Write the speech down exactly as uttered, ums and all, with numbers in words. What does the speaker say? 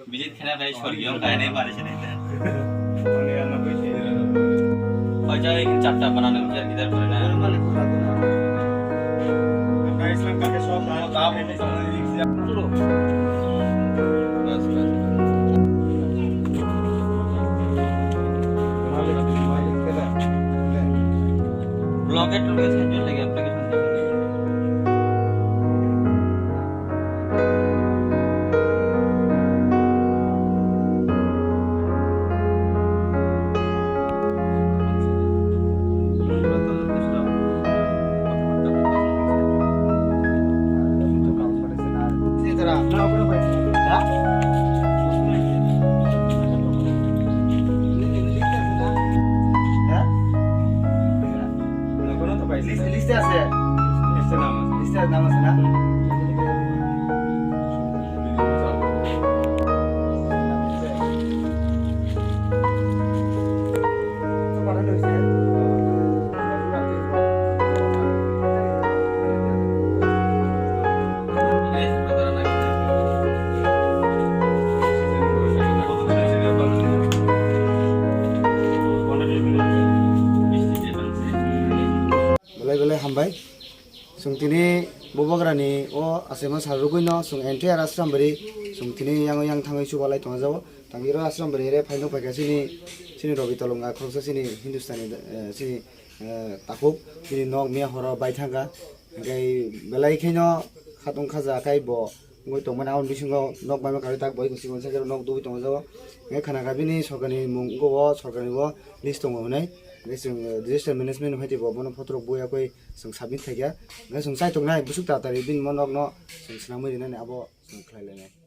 Visit khena bai sorgi yong kai nai mari sini. Koi jai chapta banana bichar kidar kore na. Block it to the schedule like application. List, list আছে। List নাম আছে। List নাম আছে না? Belai belai hambai. Chwng tini Bubagrani o achaima sal rwgwino chwng entire Asrambari chwng tini yango yang thangwi chubalai tongjago. Tangwi oro Asrambari ere phaino phaikha chini, chini Robi Tolonga khoroksa chini Hindustani, eh, chini, eh, takhuk chini nok miya horo bai thangkha. Hwnkhe belai kheno khatong khaja khai bo wngwi tongmani aboni bisingo nok bai mankha tak bai kwchwng sakhe nok dugwi tongjago. Hwnkhe khana kha bini sorkarni mung wngkha o sorkarni o list tongo hwnwi. Hwnkhe chwng, eh, disaster management hai tei bo bono photorok buya koi chwng submit khaikha. Hwnkhe chwng chaitok nai bwswk tatari bini mo nokno chwng swnamwi rinani abo chwng khlai lainai.